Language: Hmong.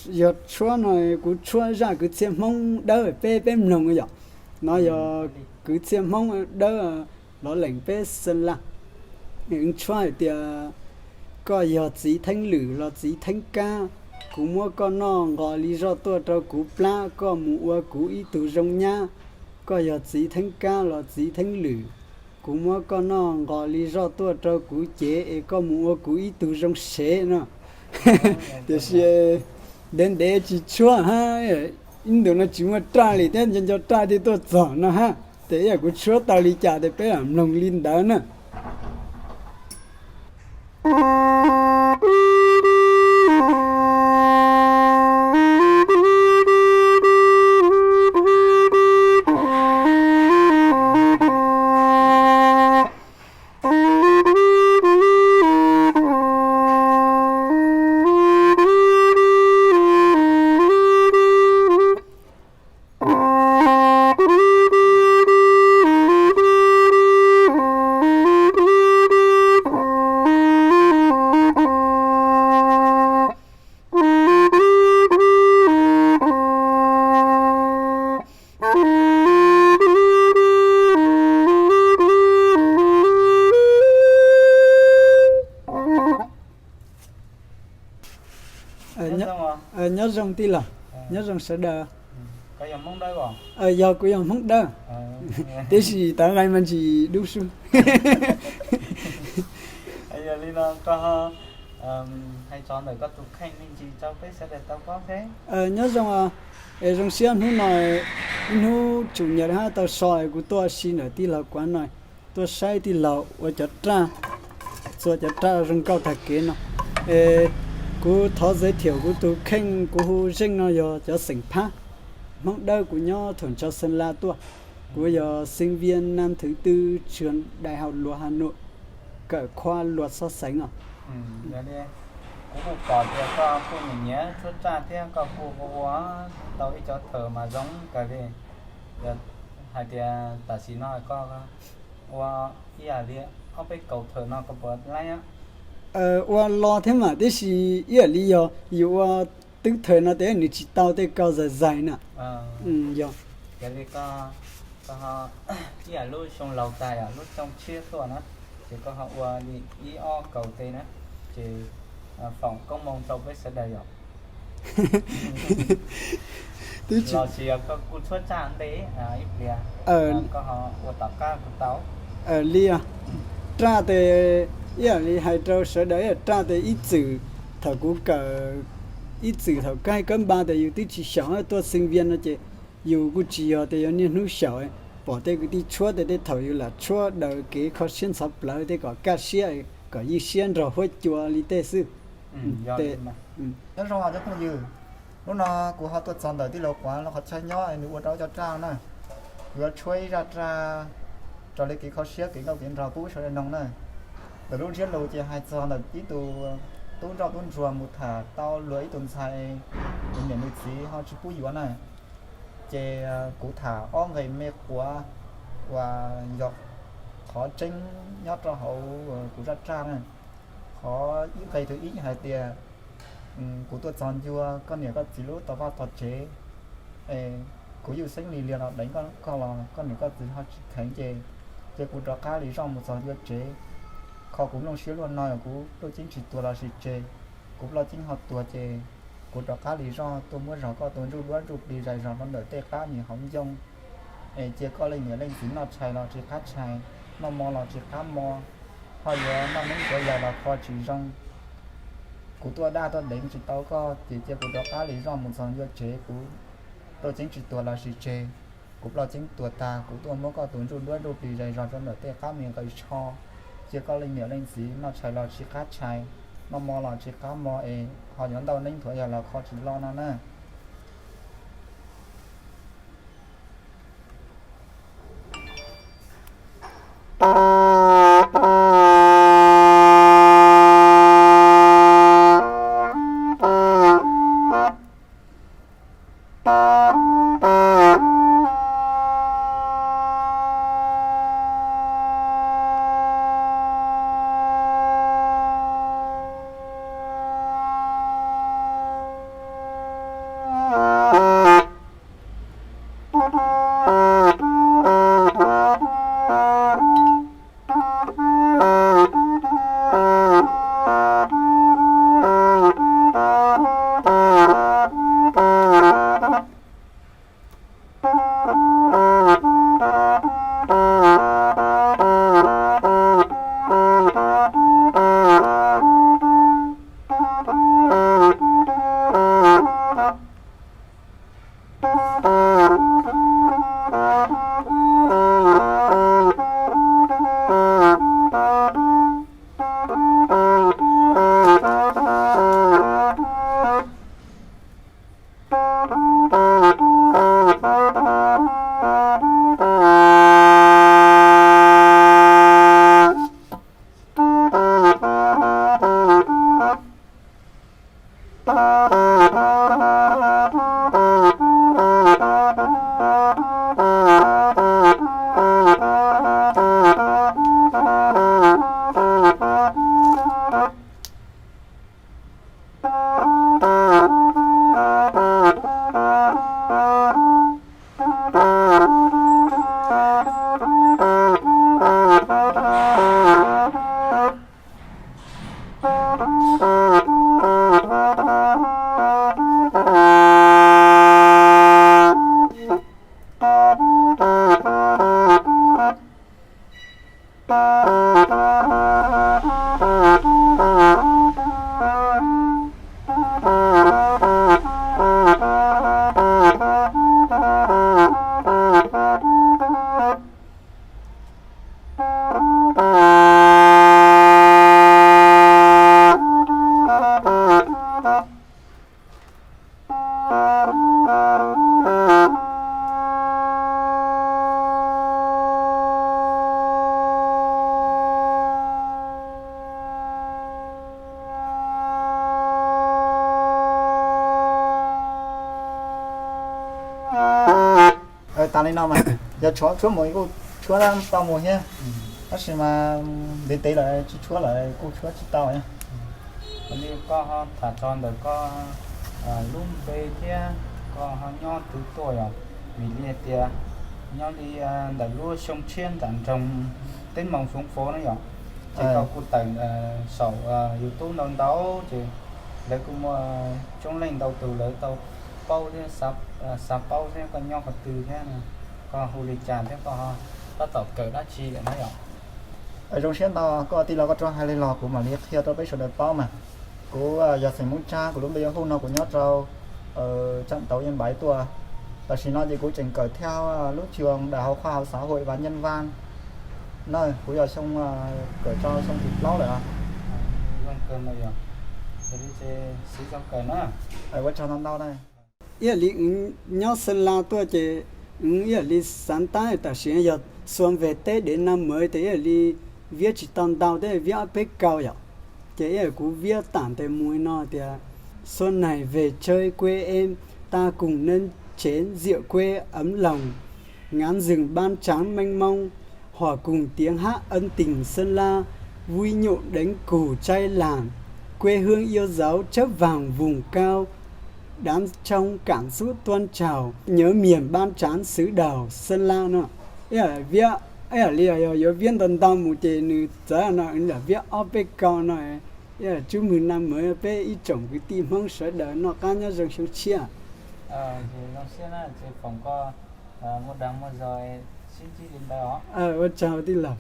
Yog tshuab no, kuv tshuab zaj kwv txhiaj Hmoob Dawb peb, peb mloog yom. No yog kwv txhiaj Hmoob Dawb lov lees peb Xeeb Las. Tshuab hais tias, koj yog txiv theeb lwm los txiv theeb kab, kuv muab koj noj nqos li zoj tuaj rau kuv plab, koj mus ua kuv ib tug zoo nyab. Koj yog txiv theeb kab los txiv theeb lwm, kuv muab koj noj nqos li zoj tuaj rau kuv cev es koj mus ua kuv ib tug zoo sev no. Tiam sis ntev ntev tsis tshuab hab, ib ntus no tsis muaj raj li thiab, nco nco raj thiaj tuaj txog no hab. Ces ib yam kuv tshuab tau li cas ces peb lam mloog li ntawd na. Nyob zoo tij laug, nyob zoo sawv daws. Yog kuv yog Hmoob Dawb, tiam sis tav nqaij mas ntsis dub sub. Nyob zoo, es zoo siab hnub no, ib hnub tsum nyam hab tau so es kuv tuaj si ntawm tij laug Kuav no, tuaj saib tij laug ua cov raj, txua cov raj zoo nkauj tag kev no. Es kuv thov zej thiam kuv tus kheej, kuv hu Zeej no yog cov xeem Phab, Hmoob Dawb, kuv nyob thuam ntsho Xeeb Las tuaj. Kuv yog sinh viên năm thứ tư trường Đại học Luật Hà Nội, kawm khoa luật xov xeem os. Kuv kuj pom tias koj kuj nyiam nyiam tshuab raj thiab koj kuj ua ua tau ib cov thawm mas zoo kawg li. Hais tias tam sim no koj ua ib yam li ob peb kaum thawm no koj puas laib? Ua los thiab mas, tiam sis ib yam li yog yus ua twb thawm no tes nws tsis tau tej koj zais zais na. Yog. Yog li koj, koj ib yam lub xyoo laug tag yom, lub xyoo tshiab tuaj na, ces koj ho ua li ib ob kaum tej na, ces foom koob moo rau peb sawv daws yom. Twb tsis los sis koj kuj tshuab raj ntev ib pliag, koj ho ua tom qab kuv tau. Li os, raj tes ib yam li hais rau sawv daws, ib yam raj tes ib txwm thaum kuv kawm, ib txwm thaum koj kab npa tes yus twb tsis xyaum tuaj sinh viên no ces yus kuj tsis yog tias yuav niaj hnub xyaum. Pom tej kwv tij tshuab tes tej thaum yus lam tshuab daws kev kho siab ntxhov plawv tej kom kaj siab, kom ywj siab nrog huab cua li tej xwb. Nyob zoo cov phooj ywg, hnub no kuv ho tuaj txog ntawm tij laug Kuav lub qhov chaw nyob nws ua rau cov raj na. Kuv yuav tshuab ib zaj raj raws li kev kho siab kev nkauj kev nraug pub sawv daws mloog na. Ntawm lub ntsiab lus ces hais txog ntawm ib tug tub ntsoj tub ntsuag mus tham tau luag ib tug ntxhais nws niam nws txiv ho tsis pub yuav na. Ces kuv tham ob nqe me quav uas yog qhov tseeb nyob rau hauv kuv zaj raj na. Qhov ib nqe thib ib hais tias kuv tuaj txog ncua koj niam koj txiv lub tog vaj tog tsev, kuv yuj xeeb li liag los deev koj los koj niam koj txiv ho tsis kheev ces, ces kuv rov qab li zoj mus txog ncua tsev. Kho kuv nplooj siab luaj no kuv pluj ceeb tsis tuag los sis tseg, kuv ploj ceeb ho tuag ces kuv rov qab li zoj tuaj muab zog koj tus ntsuj duab ntsuj plig zais zog rau ntawm tej qab niag hauv ncoo. Es cia koj leej niam leej txiv noj tshais los tsis qab tshais, noj mo los tsis qab mo, ho yuav noj neeb ntxuav yas los kho tsis zoo. Kuv tuaj daj tuaj deev tsis tau koj ces cia kuv rov qab li zoj mus txog ncua tsev, kuv pluj ceeb tsis tuag los sis tseg. Kuv ploj ceeb tuag tag kuv tuaj muab koj tus ntsuj duab ntsuj plig zais zog rau ntawm tej qab me nqaws tsho. Cia koj leej niam leej txiv noj tshais los tsis qab tshais, noj mo los tsis qab mo es ho yuav ntau neeb ntxuav yas los kho tsis loj no na. Tas li no mas, yog tshuab, tshuab mus kuj tshuab tau mus thiab, tab sis mas ntev ntev lawm tsis tshuab lawm kuj tshuab tsis tau thiab. Li koj ho tham txog ntawm koj lub npe thiab koj ho nyob twg tuaj yom? Vim li hais tias nyob li ntawm lub xyoo tshiab nram nroog Teb Moos Xyooj Fov na yom, ces koj kuj tawm saum YouTube ntau ntau ces lawv kuj muaj coob leej ntau tus lawv tau paub thiab xav paub thiab koj nyob qhov twg thiab, koj hu li cas thiab koj tab tom kawm dab tsi lawm na yom? Zoo siab ntau koj tij laug koj rov hais li los kuv mam li qhia rau peb sawv daws paub mas. Kuv yog Xeem Hmoob Tsab, kuv lub npe hu no, kuv nyob rau tsam tau yeej npaiv tuaj. Tam sim no ces kuv tseem kawm thiab lub trường Đại học Khoa học Xã hội và Nhân văn na, kuv yog xyoo, kawm rau xyoo thib plaub lawm. Ua tsaug ntau ntau na. Ib yam li wv nyob Sơn La tuaj ces wv ib yam li xav tab tam sim yog xuân về Tết đến năm mới ces ib yam li viab tsis tau ntau thiab, viab ob peb kauj yom. Ces ib yam kuv viab tam tes mus no tias: Xuân này về chơi quê em, ta cùng nâng chén rượu quê ấm lòng, ngắm rừng bát trắng mênh mông, hòa cùng tiếng hát ân tình Sơn La, vui nhộn đánh cù cháy làng, quê hương yêu dấu chớp vàng vùng cao, đắm trong cảm xúc tuôn trào, nhớ miền bát tráng xứ đỏ Sơn La no. Ib yam li yog yuav viab ntau ntau mus ces nws txawv no, lam viab ob peb kauj no. Ib yam tshwj xeeb năm mới peb ib tsoom kwv tij Hmoob sawv daws noj qab nyob zoo xyoo tshiab. Ua tsaug tij laug.